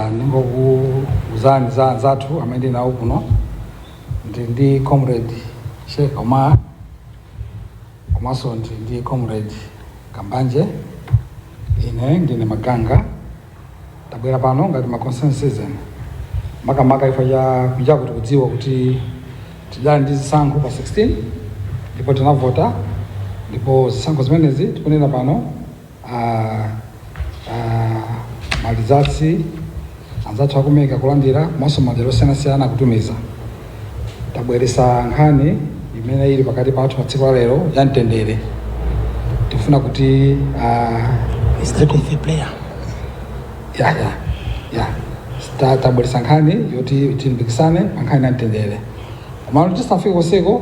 Ningokuuzani za anzathu amene ndili nawo kuno. Ndi ndi Comrade Sheikh Omar, komanso ndi ndi Comrade Kambanje. Ine ndine Maganga. Tabwera pano ngati ma concerned citizen, makamaka ife cha kunjaku tikudziwa kuti tidali ndi zisankho pa 16 ndipo tinavota, ndipo zisankho zimenezi tikunena pano ma results anzathu aku MEC kulandira, komanso madera osiyanasiyana akutumiza. Tabweresa nkhani imene ili pakati pathu pa tsiku la lero ya mtendere. Tifuna kuti Start with the prayer. Ya, tabweresa nkhani yoti tilimbikisane pa nkhani ya mtendere. Komano tisanafike konseko,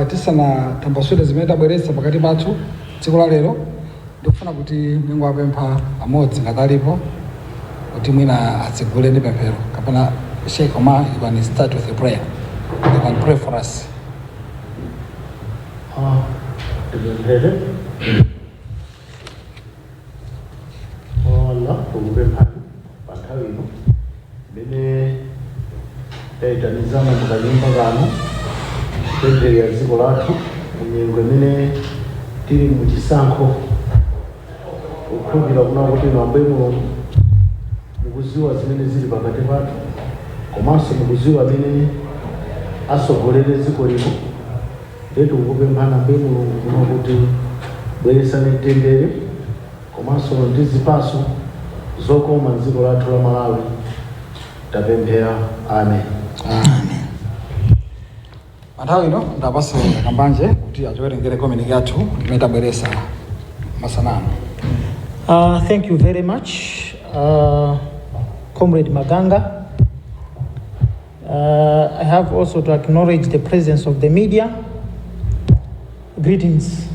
tisanatambasule zimene tabweretsa pakati pathu tsiku la lero, ndikufuna kuti ndingowapempha amodzi ngati alipo kuti mwina atsegule ndi pemphero, kapena Sheikh Omar, you can start with a prayer, you can pray for us. Tipemphere. Allah, tikupemphani pa nthawi ino imene tayitanizana mukanyumba kano kupempherera dziko lathu munyengo imene tili muchisankho, kukhulupirira kuna kuti inu Ambuye Mulungu mukuziwa zimene zili pakati pathu, komanso mukuziwa amene asogolere dziko lino. Ndiye tikukupemphani Ambuye Mulungu kuno kuti bweresani mtendere komanso ndi zipaso zokoma mdziko lathu la Malawi. Tapemphera, amen. Amen. Pa nthawi ino ndapase Kambanje kuti atiwerengere communique yathu imene tabweresa masanano. Thank you very much, Comrade Maganga. I have also to acknowledge the presence of the media. Greetings.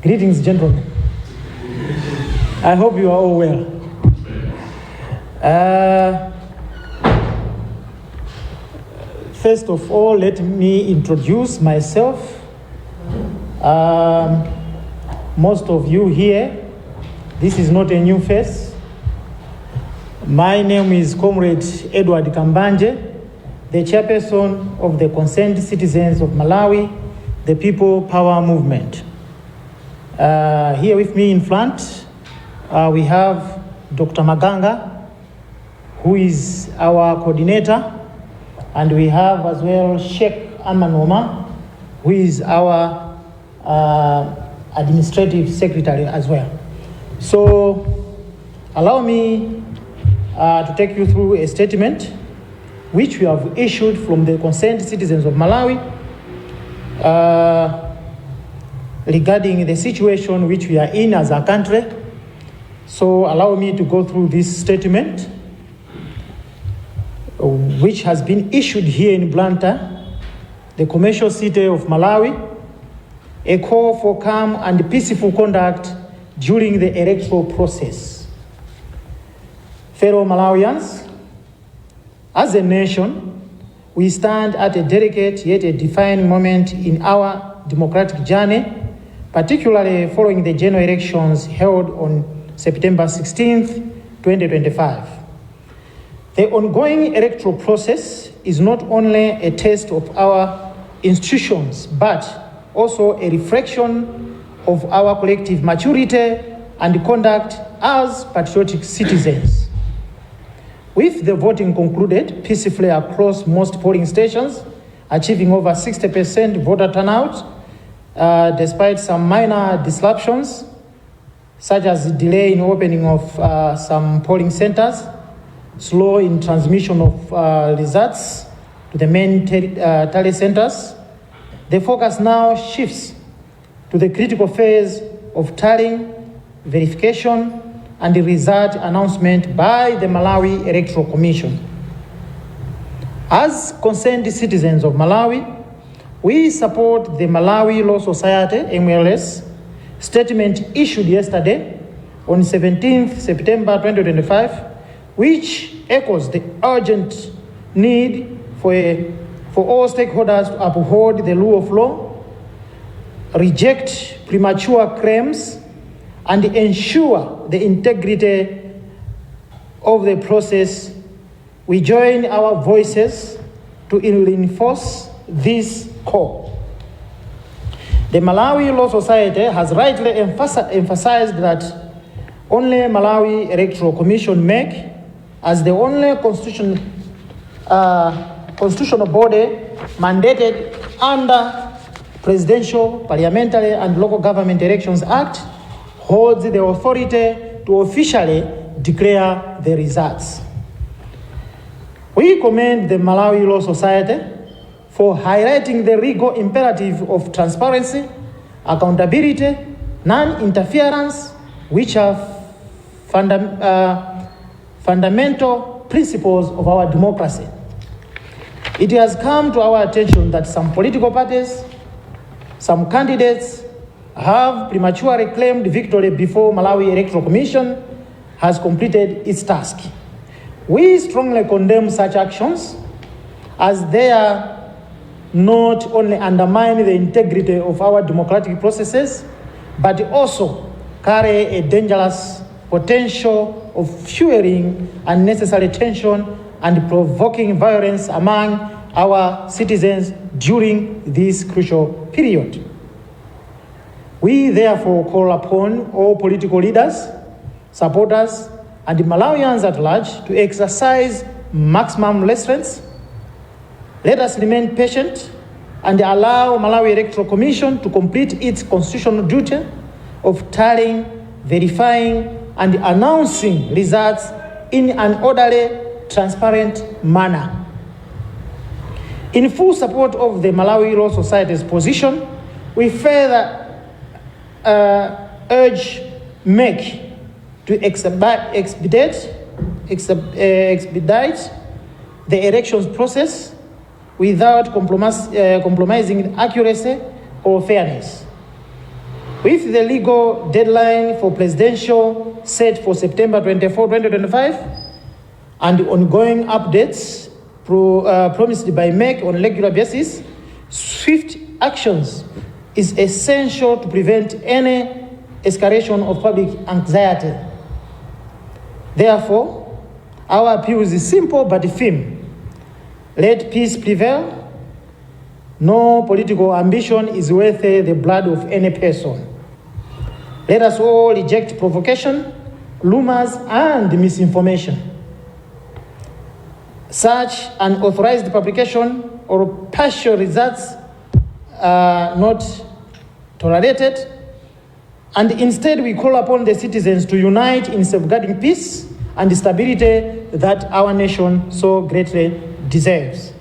Greetings, gentlemen. I hope you are all well. First of all, let me introduce myself. Most of you here, this is not a new face. My name is Comrade Edward Kambanje, the chairperson of the Concerned Citizens of Malawi, the People Power Movement. Here with me in front, we have Dr. Maganga, who is our coordinator, and we have as well Sheikh Aman Omar, who is our administrative secretary as well. So, allow me to take you through a statement which we have issued from the Concerned Citizens of Malawi regarding the situation which we are in as a country. So, allow me to go through this statement, which has been issued here in Blantyre, the commercial city of Malawi, a call for calm and peaceful conduct during the electoral process. Fellow Malawians, as a nation, we stand at a delicate yet a defining moment in our democratic journey, particularly following the general elections held on September 16th, 2025. The ongoing electoral process is not only a test of our institutions, but also a reflection of our collective maturity and conduct as patriotic citizens. With the voting concluded peacefully across most polling stations, achieving over 60% voter turnout, despite some minor disruptions, such as the delay in opening of some polling centers, slow in transmission of results to the main tally centers, the focus now shifts to the critical phase of tallying, verification, and the result announcement by the Malawi Electoral Commission. As concerned citizens of Malawi, we support the Malawi Law Society, MLS, statement issued yesterday on 17th September 2025, which echoes the urgent need for all stakeholders to uphold the rule of law, reject premature claims, and ensure the integrity of the process, we join our voices to reinforce this call. The Malawi Law Society has rightly emphasized that only Malawi Electoral Commission, MEC, as the only constitutional body mandated under Presidential, Parliamentary and Local Government Elections Act, holds the authority to officially declare the results. We commend the Malawi Law Society for highlighting the legal imperative of transparency, accountability, non-interference, which are fundamental principles of our democracy. It has come to our attention that some political parties, some candidates have prematurely claimed victory before Malawi Electoral Commission has completed its task. We strongly condemn such actions, as they are not only undermine the integrity of our democratic processes, but also carry a dangerous potential of fueling unnecessary tension and provoking violence among our citizens during this crucial period. We therefore call upon all political leaders, supporters, and Malawians at large to exercise maximum restraint. Let us remain patient and allow Malawi Electoral Commission to complete its constitutional duty of tallying, verifying, and announcing results in an orderly, transparent manner. In full support of the Malawi Law Society's position, we further urge MEC to expedite the elections process without compromising accuracy or fairness. With the legal deadline for presidential set for September 24, 2025, and ongoing updates promised by MEC on regular basis, swift actions is essential to prevent any escalation of public anxiety. Therefore, our appeal is simple but firm. Let peace prevail. No political ambition is worth the blood of any person. Let us all reject provocation, rumors, and misinformation. Such unauthorized publication or partial results are not tolerated, and instead we call upon the citizens to unite in safeguarding peace and stability that our nation so greatly deserves.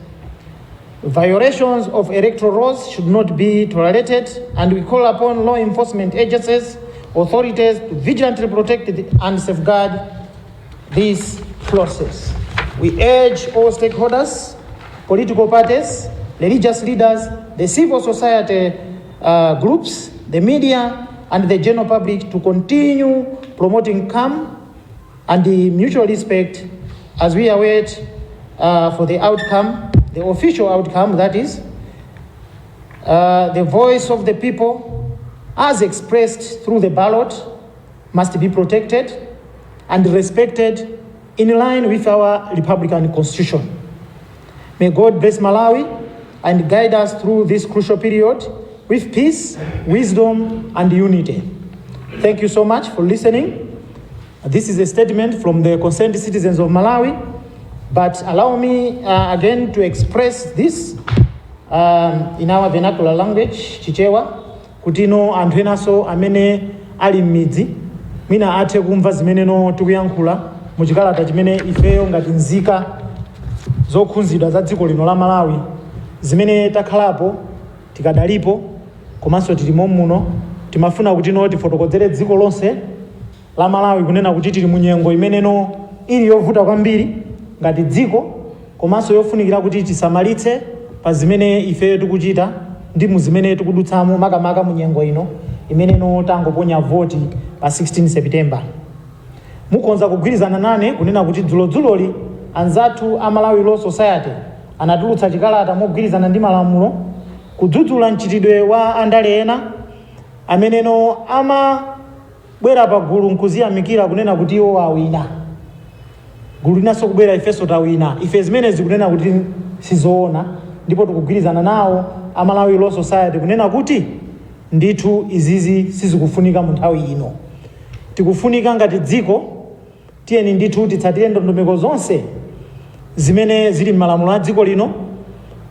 Violations of electoral laws should not be tolerated, and we call upon law enforcement agencies, authorities to vigilantly protect and safeguard this process. We urge all stakeholders, political parties, religious leaders, the civil society groups, the media, and the general public to continue promoting calm and the mutual respect as we await for the outcome, the official outcome, that is, the voice of the people as expressed through the ballot must be protected and respected in line with our Republican Constitution. May God bless Malawi and guide us through this crucial period with peace, wisdom, and unity. Thank you so much for listening. This is a statement from the Concerned Citizens of Malawi, but allow me again to express this in our vernacular language, Chichewa, kuti ino anthu enanso amene ali m'midzi mwina athe kumva zimene no tikuyankhula muchikalata chimene ifeyo ngati nzika zokhudzidwa za dziko lino la Malawi, zimene takhalapo, tikadalipo, komanso tilimo muno, timafuna kuti no tifotokozere dziko lonse la Malawi kunena kuti tili munyengo imeneno ili yovuta kwambiri ngati dziko, komanso yofunikira kuti tisamalitse pa zimene ifeyo tikuchita ndi mu zimene tikudutsamo, makamaka mu nyengo ino imeneno tangoponya voti pa 16 September. Mukhoza kugwirizana nane kunena kuti dzulodzuloli anzathu a Malawi Law Society anatulutsa chikalata mogwirizana ndi malamulo kudzudzula mchitidwe wa andale ena ameneno amabwera pagulu nkuziyamikira kunena kuti iwo awina. Gulu linanso kubwera, ifenso tawina. Ife zimene zikunena kuti sizoona, ndipo tikugwirizana nawo a Malawi Law Society kunena kuti ndithu izizi sizikufunika mu nthawi ino. Tikufunika ngati dziko, tiyeni ndithu titsatire ndondomeko zonse zimene zili m'malamulo a dziko lino.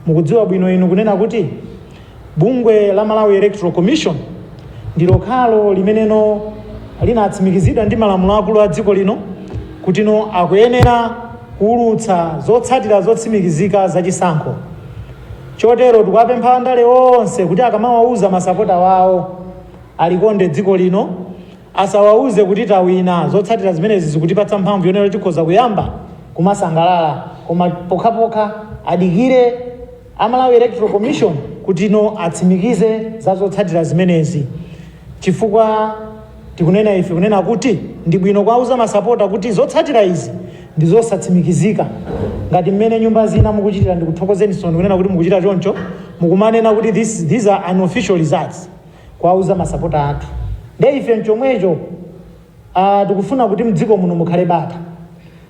Mukudziwa bwino inu kunena kuti bungwe la Malawi Electoral Commission ndi lokhalo limeneno linatsimikizidwa ndi malamulo akulu a dziko lino kuti no akuyenera kuwulutsa zotsatira zotsimikizika zachisankho. Chotero tikuwapempha andale onse kuti akamawauza masapota wawo alikonde dziko lino, asawauze kuti tawina, zotsatira zimenezi zikutipatsa mphamvu yonena tikhoza kuyamba kumasangalala, koma pokhapokha adikire a Malawi Electoral Commission kuti no atsimikize za zotsatira zimenezi. Chifukwa tikunena ife kunena kuti ndi bwino kuwauza masapota kuti zotsatira izi ndi zosatsimikizika, ngati mmene nyumba zina mukuchitira. Ndikuthokozeni sono kunena kuti mukuchita choncho, mukumanena kuti these are unofficial results, kuwauza masapota athu. Nde ife mchomwecho tikufuna kuti mdziko muno mukhale bata.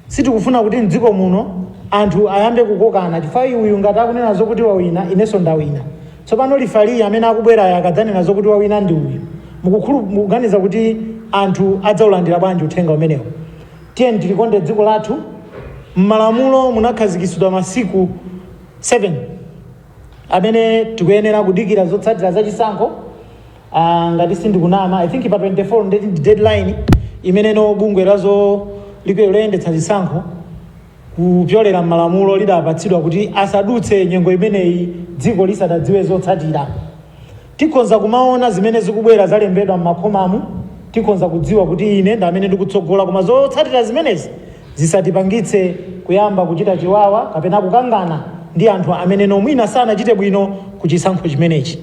Sitikufuna kuti mdziko muno anthu ayambe kukokana, chifukwa uyu ngati akunena zokuti wawina, inenso ndawina, tsopano referee amene akubwerayo akadzanena zokuti wawina ndi uyu, mukuganiza kuti anthu adzaulandira bwanji uthenga umenewo? Tiyeni tilikonde dziko lathu. M'malamulo munakhazikitsidwa masiku 7 amene tikuyenera kudikira zotsatira zachisankho. Ngati sindikunama, I think pa 24 ndeti ndi deadline imeneno bungwe lazo loyendetsa zisankho kupyolera m'malamulo lidapatsidwa kuti asadutse nyengo imeneyi dziko lisadadziwe zotsatira. Tikhonza kumaona zimene zikubwera zalembedwa m'makhomamu, tikhonza kudziwa kuti ine ndi amene ndikutsogola, koma zotsatira zimenezi zisatipangitse kuyamba kuchita chiwawa kapena kukangana ndi anthu amene nomwina sanachite bwino ku chisankho chimenechi.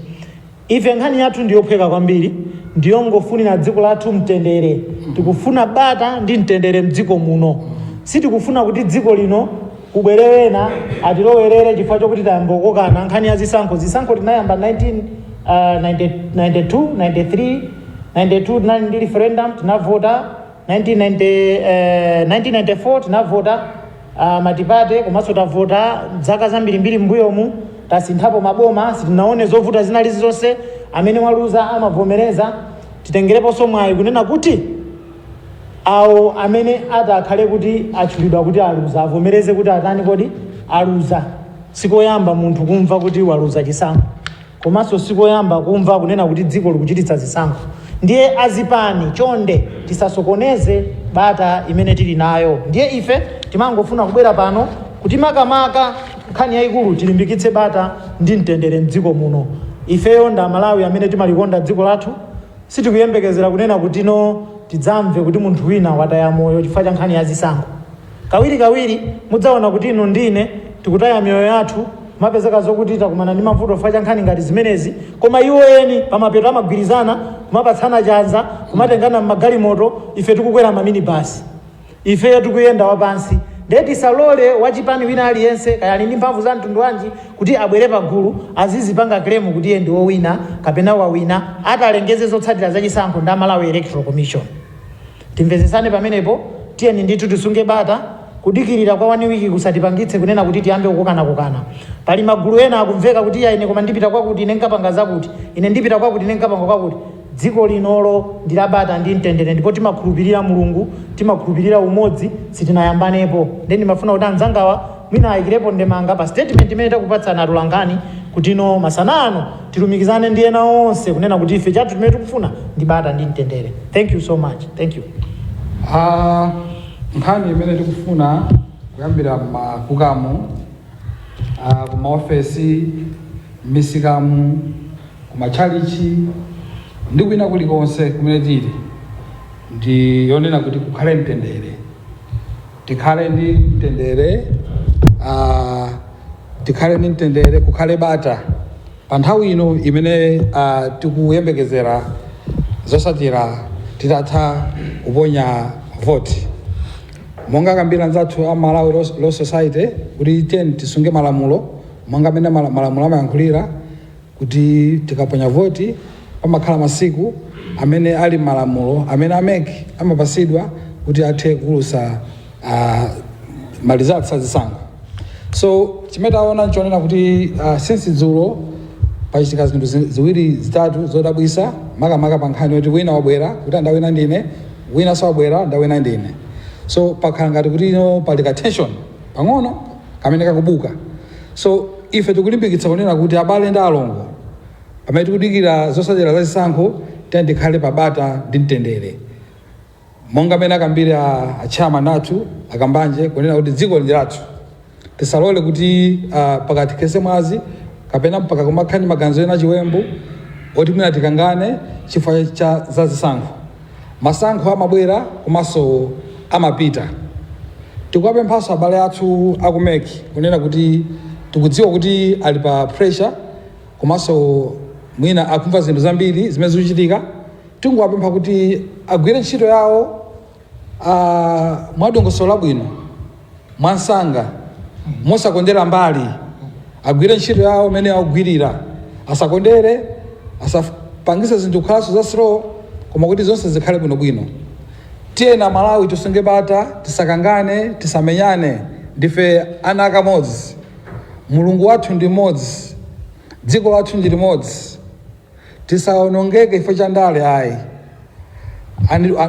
Ife nkhani yathu ndiyophweka kwambiri, ndiyongofunira dziko lathu mtendere. Tikufuna bata ndi mtendere mdziko muno. Sitikufuna kuti dziko lino kubwere wena atilowerere chifukwa chokuti tayambokokana nkhani ya zisankho. Zisankho tinayamba 1992, 93, 92 tinali ndi referendum, tinavota 1990, 1994 tinavota multiparty, komanso tavota zaka zambirimbiri m'mbuyomu, tasinthapo maboma, sitinaone zovuta zinali zonse. Amene waluza amavomereza. Titengereponso mwayi kunena kuti awo amene atakhale kuti atchulidwa kuti aluza avomereze kuti atani kodi aluza. Sikoyamba munthu kumva kuti waluza chisankho, komanso sikoyamba kumva kunena kuti dziko likuchititsa zisankho. Ndiye azipani, chonde tisasokoneze bata imene tili nayo. Ndiye ife timangofuna kubwera pano kuti makamaka nkhani yayikulu tilimbikitse bata ndi mtendere mdziko muno. Ifeyo ndi Amalawi amene timalikonda dziko lathu. Sitikuyembekezera kunena kuti no tidzamve kuti munthu wina wataya moyo chifukwa cha nkhani ya zisankho. Kawirikawiri mudzaona kuti inu ndine tikutaya miyoyo yathu, mapezeka zokuti takumana ndi mavuto chifukwa cha nkhani ngati zimenezi, koma iwo eni pamapeto amagwirizana, kumapatsana chanza, kumatengana m'magalimoto, ife tikukwera maminibasi, ifeyo tikuyenda wapansi. Ndiye tisalole wachipani wina aliyense, kaya ali ndi mphamvu za mtundu wanji, kuti abwere pagulu azizipanga claim kuti iye ndi wowina kapena wawina atalengeze zotsatira zachisankho ndi Malawi Electoral Commission. Timvetsetsane pamenepo. Tiyeni ndithu tisunge bata. Kudikirira kwa one week kusatipangitse kunena kuti tiyambe kukokanakokana. Pali magulu ena akumveka kuti iya, ine koma ndipita kwakuti, ine nkapanga zakuti, ine ndipita kwakuti, ine nkapanga kwakuti. Dziko linolo ndi labata ndi mtendere, ndipo timakhulupirira Mulungu, timakhulupirira umodzi, sitinayambanepo. Ndi ndimafuna kuti anzangawa mwina ayikirepo ndemanga pa statement imene takupatsani atolankhani, kuti ino masana ano tilumikizane ndi ena onse kunena kuti ife chathu chimene tikufuna ndi bata ndi mtendere. Thank you so much. Thank you. Nkhani imene tikufuna kuyambira makukamu, kumaofesi, m'misikamu, kumatchalichi ndi kwina kulikonse kumene tili, ndi yonena kuti kukhale mtendere, tikhale ndi mtendere, tikhale ndi mtendere, kukhale bata pa nthawi ino imene tikuyembekezera zotsatira titatha kuponya voti. Monga kambira anzathu a Malawi Law Society kuti tiyeni tisunge malamulo monga amene malamulo amayankhulira, kuti tikaponya voti pamakhala masiku amene ali malamulo amene a MEC amapasidwa kuti athe kuulutsa. Ma results azisankho. So chimene taona nchonena kuti since dzulo pachitika zinthu ziwiri zitatu zodabwisa, makamaka pa nkhani yoti wina wabwera kuti ndawina ndine, wina sawabwera, ndawina ndine. So pakhala ngati kuti ino pali ka tension pang'ono kamene kakubuka. So ife tikulimbikitsa kunena kuti abale ndi alongo, pamene tikudikira zotsatira za zisankho, tiye tikhale pabata ndi mtendere, monga mene akambira a chairman athu Akambanje kunena kuti dziko ndi lathu. Tisalole kuti pakati khese mwazi kapena mpaka kumakhala ndi maganizo ena achiwembu oti mwina tikangane chifukwa cha za zisankho. Masankho amabwera komanso amapita. Tikuwapemphanso abale athu aku MEC kunena kuti tikudziwa kuti ali pa pressure komanso mwina akumva zinthu zambiri zimene zikuchitika. Tingowapempha kuti agwire ntchito yawo mwadongosolo labwino, mwansanga, mosakondera mbali. Agwire ntchito yawo imene akugwirira, asakondere, asapangise zinthu kukhalanso za slow, koma kuti zonse zikhale bwinobwino. Tiyeni Amalawi tisunge bata, tisakangane, tisamenyane. Ndife ana akamodzi, Mulungu wathu ndi mmodzi, dziko lathu ndi limodzi. Tisawonongeke chifukwa cha ndale ayi.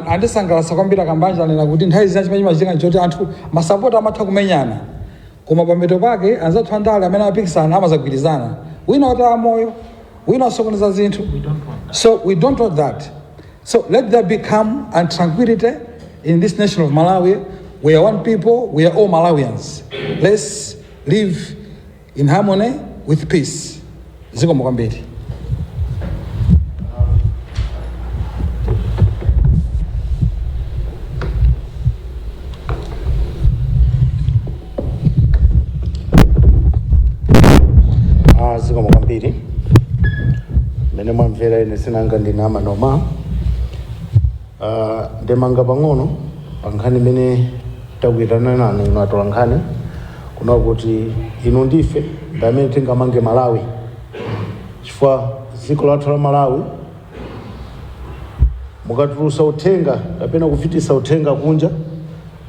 Andisangalatsa kwambiri Akambanja, anena kuti nthawi zina chimene chimachitika nchoti anthu masapota amatha kumenyana, koma pamapeto pake anzathu andale amene amapikisana amazagwirizana, wina wataya moyo, wina wasokoneza zinthu. So we don't want that. So let there be calm and tranquility in this nation of Malawi. We are one people, we are all Malawians. Let's live in harmony with peace. Zikomo kwambiri. Zikomo kwambiri. Mmene mwamvera, ine sinanga ndine amanoma. Ndemanga pang'ono pa nkhani imene takuyitana nanu inu atola nkhani, kuna kuti inu ndife ndi amene tingamange Malawi, chifukwa dziko lathu la Malawi, mukatulusa uthenga kapena kufitisa uthenga kunja,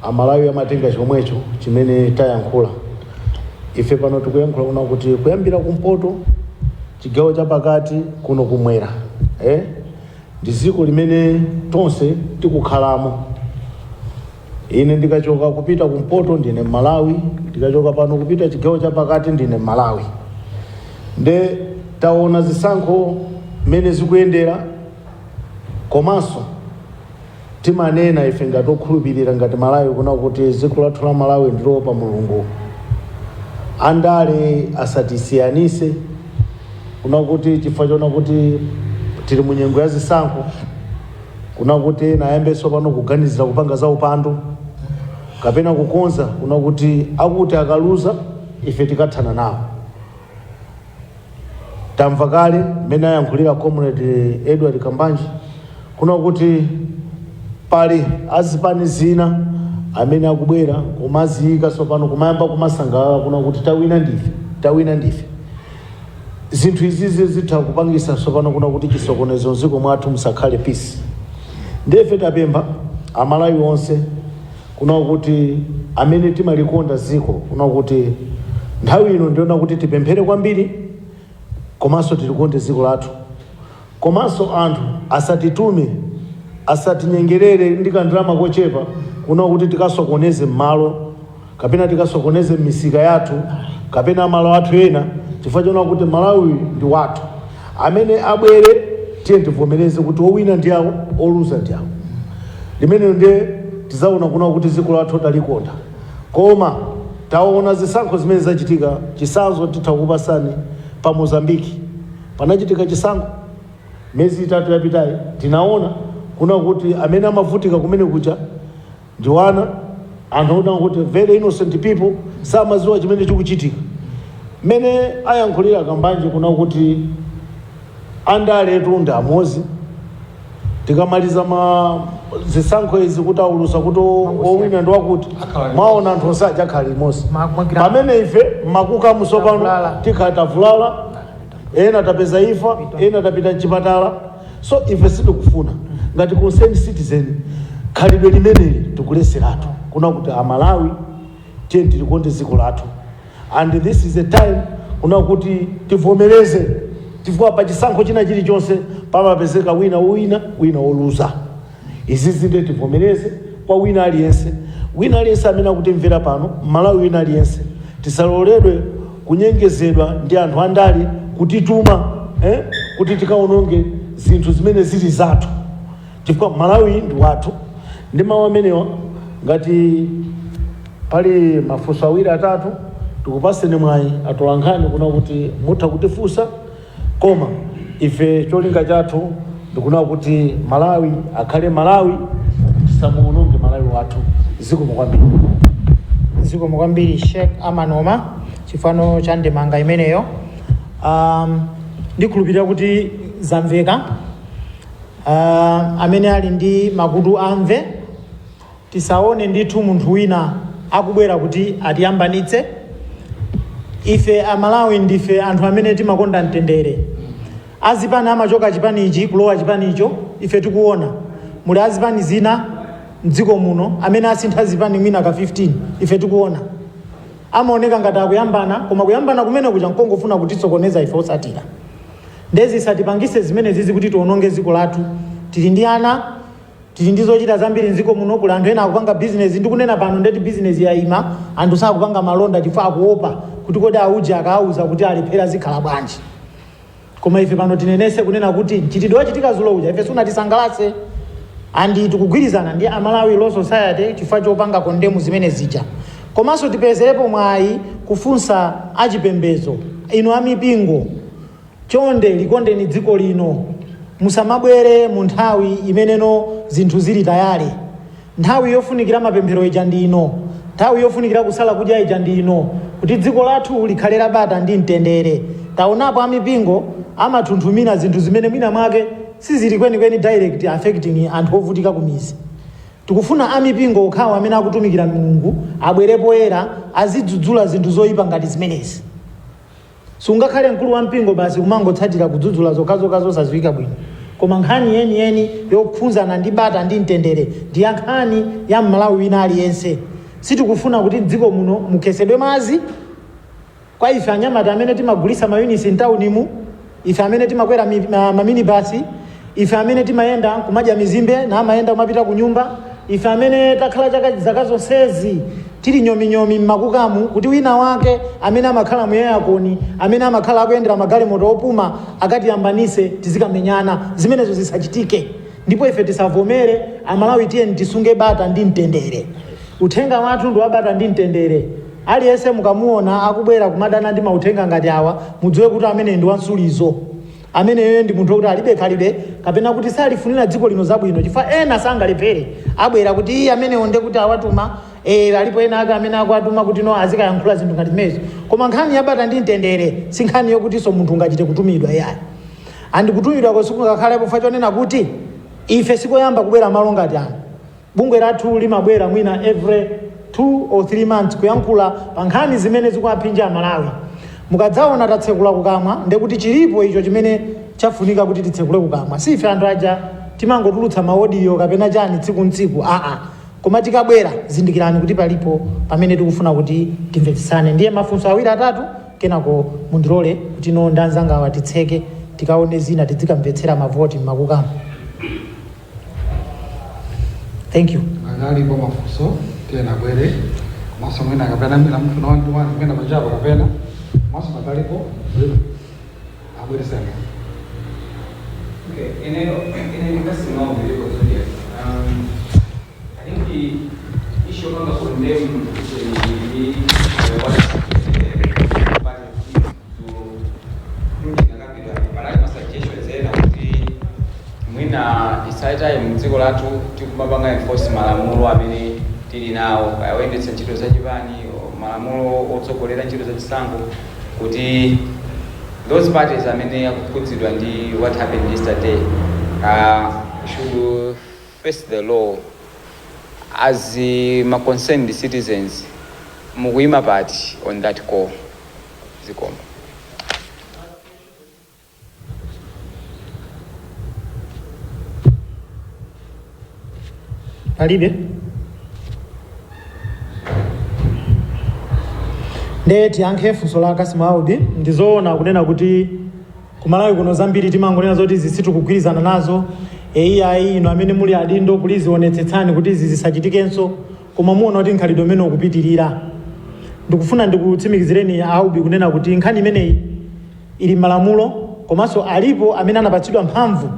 Amalawi amatenga chomwecho chimene tayankhula. Ife pano tikuyankhula kuna kuti kuyambira kumpoto, chigawo chapakati, kuno kumwera, eh? Ndi dziko limene tonse tikukhalamo. Ine ndikachoka kupita kumpoto ndine Malawi, ndikachoka pano kupita chigawo chapakati ndine Malawi. Nde taona zisankho mmene zikuyendera, komanso timanena ife ngati okhulupirira, ngati Malawi, kuna kuti dziko lathu la Malawi ndiloopa Mulungu. Andale asatisiyanise kuna kuti chifukwa chona kuti tili mu nyengo ya zisankho, kuna kuti ena ayambenso pano kuganizira kupanga za upandu kapena kukonza kuna kuti akuti akaluza ife tikathana nawo. Tamva kale mmene ayankhulira Comrade Edward Kambanje kuna kuti pali azipani zina amene akubwera kumaziyika tsopano, kumayamba kumasangalala kuna kuti tawina ndife, tawina ndife. Zinthu izizi zitha kupangisa tsopano kuna kuti chisokonezo mdziko mwathu, musakhale peace. Ndefe tapempha Amalawi onse kuna kuti amene timalikonda dziko, kuna kuti nthawi ino ndiona kuti tipemphere kwambiri, komanso tilikonde dziko lathu, komanso anthu asatitume, asatinyengerere ndi kandalama kochepa kuna kuti tikasokoneze m'malo kapena tikasokoneze m'misika yathu kapena malo athu ena, chifukwa chona kuti Malawi ndi wathu. Amene abwere, tiye tivomereze kuti owina ndi awo, oluza ndi awo. Limeneyo ndiye tizaona kuna kuti dziko lathu talikonda. Koma taona zisankho zimene zachitika. Chisanzo titha kukupasani, pa Mozambiki panachitika chisankho miyezi 3 yapitayi. Tinaona kuna kuti amene amavutika kumene kuja ndi wana, anthu ona kuti very innocent people, samaziwa chimene chikuchitika. Mmene ayankhulira Kambanje kuna kuti andaletu ndi amozi, tikamaliza ma zisankho izi kuti aulusa kuti owina ndi wakuti, mwaona anthu onse aja akhala limodzi, pamene ife mmakukamu tsopano Tavulala. tikhala tavulala, ena tapeza ifa, ena tapita mchipatala. So ife sitikufuna ngati concerned citizen khalidwe limeneli. Tikuleseratu kuna kuti Amalawi Tiye tilikonde dziko lathu, and this is the time kuna kuti tivomereze, chifukwa pa chisankho china chilichonse pamapezeka wina wina, wina woluza. Izi zinde tivomereze kwa wina aliyense, wina aliyense amene akutimvera pano, Malawi wina aliyense. Tisaloledwe kunyengezedwa ndi anthu andale kutituma kuti tikaononge zinthu zimene zili zathu, chifukwa Malawi ndi wathu. Ndi mawu amenewa, ngati pali mafunso awiri atatu, tikupaseni mwayi atolankhani kuna kuti mutha kutifunsa. Koma ife cholinga chathu ndikuna kuti Malawi akhale Malawi, tisamuononge Malawi wathu. Zikomo kwambiri. Zikomo kwambiri, Sheikh Amanoma, chifano cha ndemanga imeneyo. Ndikhulupirira kuti zamveka. Amene ali ndi makutu amve. Tisaone ndithu munthu wina akubwera kuti atiyambanitse. Ife Amalawi ndife anthu amene timakonda mtendere. Azipani amachoka chipanichi kulowa chipanicho, ife tikuona. Muli azipani zina mdziko muno amene asintha zipani mwina ka 15, ife tikuona. Amaoneka ngati akuyambana, koma kuyambana kumene kuja nkongofuna kutisokoneza ife osatira. Ndezi satipangise zimene zizi kuti tiononge dziko lathu. Tili ndi ana, tili ndi zochita zambiri mdziko muno. Kuli anthu ena akupanga bizinesi, ndikunena pano ndeti bizinesi yayima, anthu sakupanga malonda chifukwa akuopa kuti kodi auja akauza kuti alephera zikhala bwanji. Koma ife pano tinenese kunena kuti mchitidwe wachitika zulo uja ife sunatisangalatse, and tikugwirizana ndi Amalawi Law Society chifukwa chopanga condemn zimene zija. Komanso tipezerepo mwayi kufunsa achipembedzo, inu amipingo, chonde likondeni dziko lino. Musamabwere mu nthawi imeneno zinthu zili tayale. Nthawi yofunikira mapemphero ija ndi ino, nthawi yofunikira kusala kudya ija ndi ino, kuti dziko lathu likhale labata ndi mtendere. Taonapo amipingo amathunthumira zinthu zimene mwina mwake sizili kwenikweni direct affecting anthu ovutika ku mizi. Tikufuna amipingo okhawo amene akutumikira Mulungu abwere poyera, azidzudzula zinthu zoyipa ngati zimenezi. Sungakhale mkulu wa mpingo basi kumangotsatira kudzudzula zokhazokha zosadziwika bwino. Koma nkhani yeniyeni yokhuzana ndi bata ndi mtendere ndi ya nkhani ya Mmalawi wina aliyense. Sitikufuna kuti mdziko muno mukhesedwe madzi kwa ife anyamata amene timagulisa mayunisi mtaunimu, ife amene timakwera maminibasi, ife amene timayenda kumadya mizimbe na amayenda kumapita ku nyumba, ife amene takhala chaka zaka zonsezi tili nyominyomi mmakukamu, kuti wina wake amene amakhala mu aircon, amene amakhala akuyendera magalimoto opuma, akatiyambanise tizikamenyana. Zimenezo zisachitike, ndipo ife tisavomere. Amalawi, tiyeni tisunge bata ndi mtendere. Uthenga wathu ndi wabata ndi mtendere. Aliyense mukamuona akubwera kumadana ndi mauthenga ngati awa, mudziwe kuti amene ndi wansulizo, ameneyo ndi munthu wokuti alibe khalidwe kapena kuti salifunira dziko lino zabwino, chifukwa ena sangalephere abwera kuti iye amenewo nde kuti awatuma, alipo ena ake amene akuatuma kuti no azikayankhula zinthu ngati zimenezo. Koma nkhani yabata ndi mtendere si nkhani yokutinso munthu ungachite kutumidwa, iyayi. And kutumidwa kosikungakhalepo chifukwa chonena kuti ife sikoyamba kubwera malo ngati ano. Bungwe lathu limabwera mwina every 2 or 3 months kuyankhula pa nkhani zimene zikuaphinja Amalawi. Mukadzaona tatsekula kukamwa, ndekuti chilipo icho chimene chafunika kuti titsekule kukamwa. Si ife anthu aja timangotulutsa ma audio kapena chani tsiku ntsiku, aa. Koma tikabwera, zindikirani kuti palipo pamene tikufuna kuti timvetsesane. Ndiye mafunso awiri atatu, kenako mundilole kuti no ndi anzangawa titseke, tikaone zina, tidzikamvetsera mavoti mmakukamo. Thank you. Ngati alipo mafunso, tiyena abwere. Komanso mwina kapena mwina mfuna one to one mwina panjapo, kapena komanso ngati alipo abwere sena. Okay, ine ndikasimao miliko Zodiac. I think the issue of condemn the what the party to panali ma suggestions ena kuti mwina it's high time mdziko lathu tikumapanga enforce malamulo amene tili nawo, kaya oyendetsa ntchito zachipani, malamulo otsogolera ntchito zachisankho, kuti those parties amene akukhudzidwa ndi what happened yesterday should face the law. As ma concerned citizens, mukuyima pati on that call? Zikomo. Palibe. Ndiye tiyankhe funso la Kasimu Audi. Ndizoona kunena kuti kumalawi kuno zambiri timangonena zoti izi sitikugwirizana nazo, iyayi, ino amene muli adindo, please onetsetsani kuti izi zisachitikenso, koma muona kuti nkhalidwe umene ukupitirira. Ndikufuna ndikutsimikizireni Aubi kunena kuti nkhani imeneyi ili malamulo, komanso alipo amene anapatsidwa mphamvu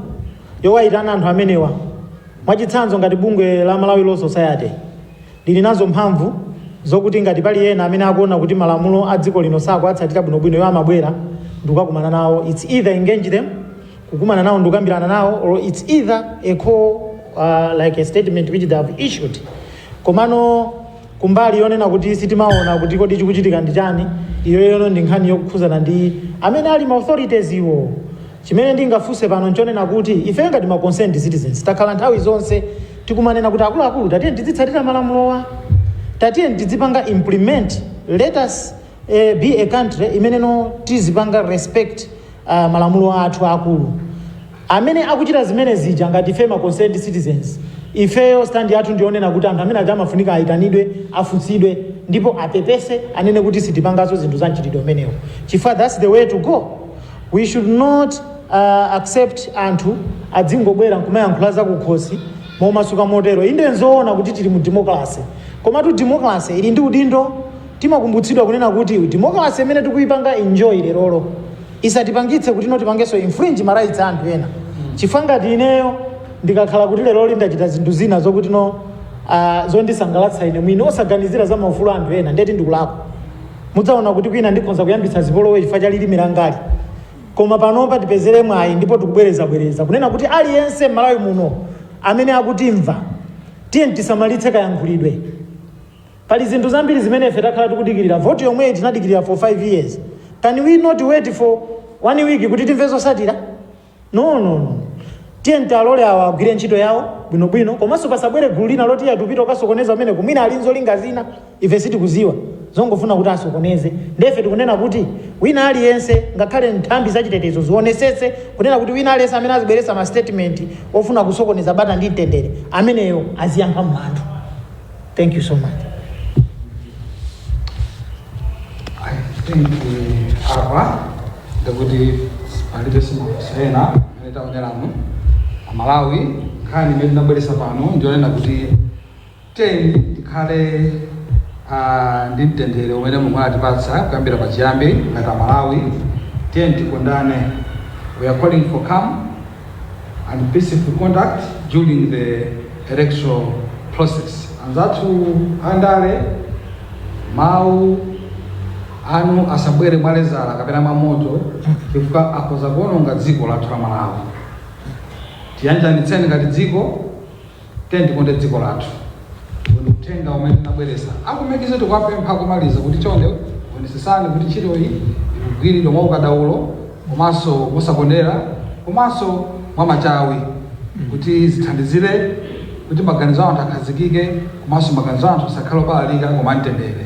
yowayitana anthu amenewa. Mwachitsanzo, ngati bungwe la Malawi Law Society lili nazo mphamvu zokuti ngati pali ena amene akuona kuti malamulo a dziko lino sakuatsatira bwinobwino, iwo amabwera ndikukakumana nawo. It's either engage them, kukumana nawo ndikukambirana nawo, or it's either a call, like a statement which they have issued. Komano kumbali yonena kuti sitimaona kuti kodi chikuchitika ndi chani, iyo yono ndi nkhani yokukhuzana ndi amene ali ma authorities iwo. Chimene ndingafunse pano nchonena kuti ife ngati ma concerned citizens takhala nthawi zonse tikumanena kuti akuluakulu, tatiye tizitsatira malamulowa, tatiye tizipanga implement. Let us be a country imeneno tizipanga respect malamulo athu akulu. Amene akuchita zimene zija, ngati ife ma concerned citizens, ifeyo stand yathu ndionena kuti anthu amene aja amafunika ayitanidwe, afunsidwe, ndipo apepese, anene kuti sitipanganso zinthu za mchitidwe umenewo, chifukwa that's the way to go. We should not accept anthu adzingobwera nkumayankhula zakukhosi momasuka motero. Inde, nzoona kuti tili mu democracy, komatu democracy ili ndi udindo. Timakumbutsidwa kunena kuti democracy imene tikuyipanga enjoy lerolo isatipangitse kuti notipangenso infringe ma rights a anthu ena, chifukwa ngati ineyo ndikakhala kuti leroli ndachita zinthu zina zokuti no zondisangalatsa ine mwini, osaganizira za maufulu a anthu ena, ndeti ndikulakwa. Mudzaona kuti kwina ndikhonza kuyambitsa zipolowe chifukwa cha lilime langali. Koma panopa tipezere mwayi, ndipo tikubwerezabwereza kunena kuti aliyense m'Malawi muno amene akutimva, tiye tisamalitse kayankhulidwe. Pali zinthu zambiri zimene ife takhala tikudikirira. Voti yomweyi tinadikirira for 5 years. Can we not wait for one week kuti timve zosatira? No, no, no. Tiye tialole awa agwire ntchito yawo bwinobwino, komanso pasabwere gulu lina loti yatupita ukasokoneza umene kumwina ali nzolinga zina ife sitikuziwa, zongofuna kuti asokoneze. Ndefe tikunena kuti wina aliyense, ngakhale nthambi zachitetezo, zionesetse kunena kuti wina aliyense amene azibweretsa ma statement ofuna kusokoneza bata ndi mtendere, ameneyo aziyankha mlandu. Thank you so much. I think apa ndikuti palibe mafunso ena amene taoneramo. Amalawi, nkhani imene tinabweretsa pano ndionena kuti teni tikhale ndi mtendere umene Mulungu anatipatsa kuyambira pachiyambi ngati Amalawi. Tiyeni tikondane. We are calling for calm and peaceful conduct during the electoral process. Anzathu andale, mawu anu asabwere mwalezala kapena mwamoto, chifukwa akhoza kuononga dziko lathu la Malawi. Tiyanjanitseni ngati dziko, tiyeni tikonde dziko lathu. Ndi uthenga umene tinabweretsa. Akumekizo tikuwapempha kumaliza kuti chonde onesesani kuti ntchitoyi ikugwiridwa mwa ukadaulo, komanso mosakondera, komanso mwamachawi, kuti zithandizire kuti maganizo a anthu akhazikike, komanso maganizo a anthu asakhale opalalika koma mtendere.